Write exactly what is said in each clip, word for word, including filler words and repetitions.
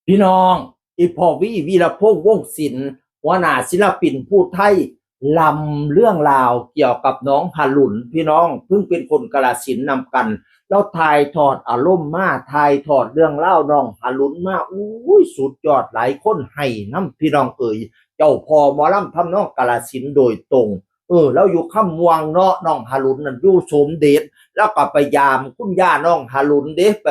พี่น้อง อีพ่อวี วีรพงษ์ วงศ์ศิลป์ หัวหน้าศิลปินผู้ไทย ลำเรื่องราวเกี่ยวกับน้องหลุน พี่น้อง เพิ่งเป็นคนกาฬสินธุ์นำกัน แล้วถ่ายทอดอารมณ์มา ถ่ายทอดเรื่องราวน้องหลุนมา อุ้ย สุดยอด หลายคนให้นำ พี่น้องเอ๋ย เจ้าพ่อหมอลำทำนองกาฬสินธุ์โดยตรง เออ แล้วอยู่คำม่วงเนาะ น้องหลุนนั่นอยู่สมเด็จ แล้วก็ไปยามคุณย่าน้องหลุนเด้ ไป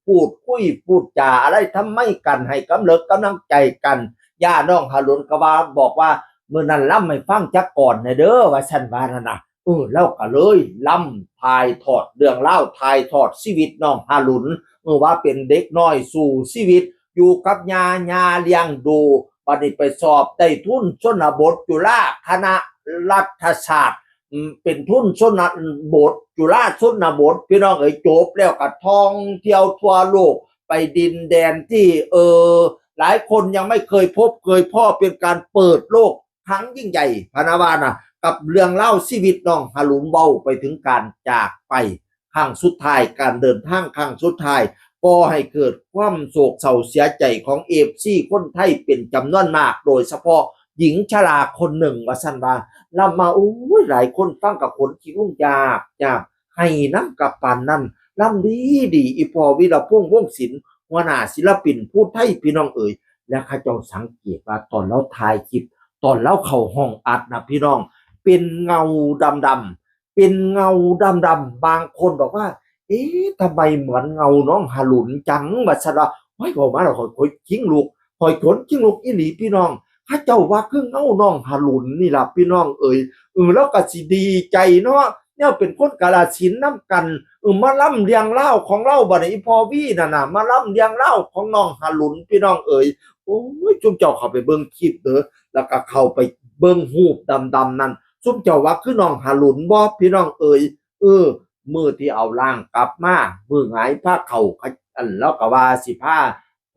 พูดคุยพูดจาอะไรทำไมกัน ให้กำเลิกกำลังใจกัน ย่าน้องหลุนก็ว่า บอกว่า มื้อนั้นลำให้ฟังจักก่อนแหน่เด้อ ว่าซั่นว่านั่นน่ะ เออ แล้วก็เลยลำถ่ายทอดเรื่องราว ถ่ายทอดชีวิตน้องหลุน เออ ว่าเป็นเด็กน้อยสู้ชีวิต อยู่กับย่า ย่าเลี้ยงดู บัดนี้ไปสอบได้ทุนชนบทจุฬา คณะรัฐศาสตร์ อืม เป็นทุนชนบท จุฬาชนบท พี่น้องเอ๋ย จบแล้วก็ท่องเที่ยวทั่วโลก ไปดินแดนที่ เออ หลายคนยังไม่เคยพบเคยพ้อ เป็นการเปิดโลกครั้งยิ่งใหญ่ พะนะว่านะ กับเรื่องเล่าชีวิตน้องหลุน เว้าไปถึงการจากไปครั้งสุดท้าย การเดินทางครั้งสุดท้าย ก่อให้เกิดความโศกเศร้าเสียใจของ เอฟซี คนไทยเป็นจำนวนมาก โดยเฉพาะหญิงชราคนหนึ่ง ว่าซั่นว่า ลำมา โอ้ย หลายคนฟังกับขนคิงลุกยากยาก ให้นำกับปานนั้น ลำดีดี อีพ่อวีรพงษ์ วงศ์ศิลป์ หัวหน้าศิลปินผู้ไทย พี่น้องเอ๋ย และเขาเจ้าสังเกตว่าตอนลาวถ่ายคลิป ตอนลาวเข้าห้องอัดนะพี่น้อง เป็นเงาดำๆ เป็นเงาดำๆ บางคนบอกว่า เอ๊ะ ทำไมเหมือนเงาน้องหลุนจัง ว่าซั่นว่า โอ้ย เว้ามาแล้วข้อยขนคิงลุก ข้อยขนคิงลุกอีหลีพี่น้อง เขาเจ้าว่าคือเงาน้องหลุนนี่ล่ะพี่น้องเอ๋ย เออ ลาวก็สิดีใจเนาะ แนวเป็นคนกาฬสินธุ์นำกัน เออ มาลำเรื่องราวของลาว บัดนี้อีพ่อวีนั่นน่ะ มาลำเรื่องราวของน้องหลุน พี่น้องเอ๋ย โอ้ย ซุมเจ้าเข้าไปเบิ่งคลิปเด้อ แล้วก็เข้าไปเบิ่งรูปดำๆ นั่น ซุมเจ้าว่าคือน้องหลุนบ่ พี่น้องเอ๋ย เออ มื้อที่เอาร่างกลับมา มื้อหงายพาเข้า อัน ลาวก็ว่าสิพา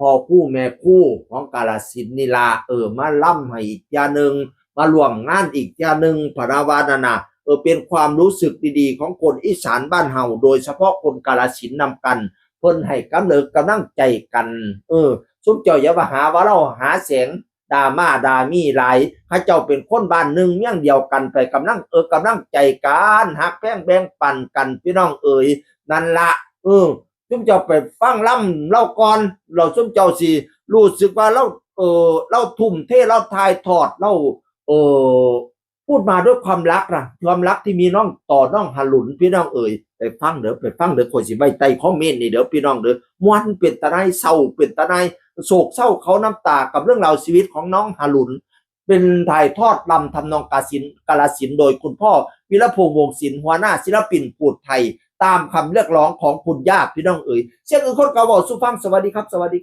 พ่อครูแม่ครูของกาฬสินธุ์นี่ล่ะ เออ มาลำให้อีกเทื่อหนึ่ง มาร่วมงานอีกเทื่อหนึ่ง พะนะว่านั่นน่ะ เออ เป็นความรู้สึกดีๆ ของคนอีสานบ้านเฮา โดยเฉพาะคนกาฬสินธุ์นำกัน เพิ่นให้กำเนิดกำลังใจกัน เออ ซุมเจ้าอย่ามาหาว่าลาวหาแสง ด่ามาด่ามีหลาย เขาเจ้าเป็นคนบ้านหนึ่งเมืองเดียวกัน ไปกำลัง เออ กำลังใจกัน ฮักแพงแบ่งปันกัน พี่น้องเอ๋ย นั่นละ เออ ซุมเจ้าไปฟังลำลาวก่อน แล้วซุมเจ้าสิรู้สึกว่าลาว เออ ลาวทุ่มเท ลาวถ่ายทอด ลาว เออ พูดมาด้วยความรักนะ ความรักที่มีน้องต่อน้องหลุน พี่น้องเอ๋ย ไปฟังเด้อ ไปฟังเด้อ ข้อยสิไว้ใต้คอมเมนต์นี่เด้อ พี่น้องเด้อ ม่วนเป็นตาหน่าย เศร้าเป็นตาหน่าย โศกเศร้าเขาน้ำตากับเรื่องราวชีวิตของน้องหลุน เป็นถ่ายทอดลำทำนองกาฬสินธุ์ กาฬสินธุ์ โดยคุณพ่อวีรพงษ์ วงศ์ศิลป์ หัวหน้าศิลปินผู้ไทย ตามคำเรียกร้องของคุณย่า พี่น้องเอ๋ย เสียงอื่นคนเก่าบอกสู่ฟัง สวัสดีครับ สวัสดี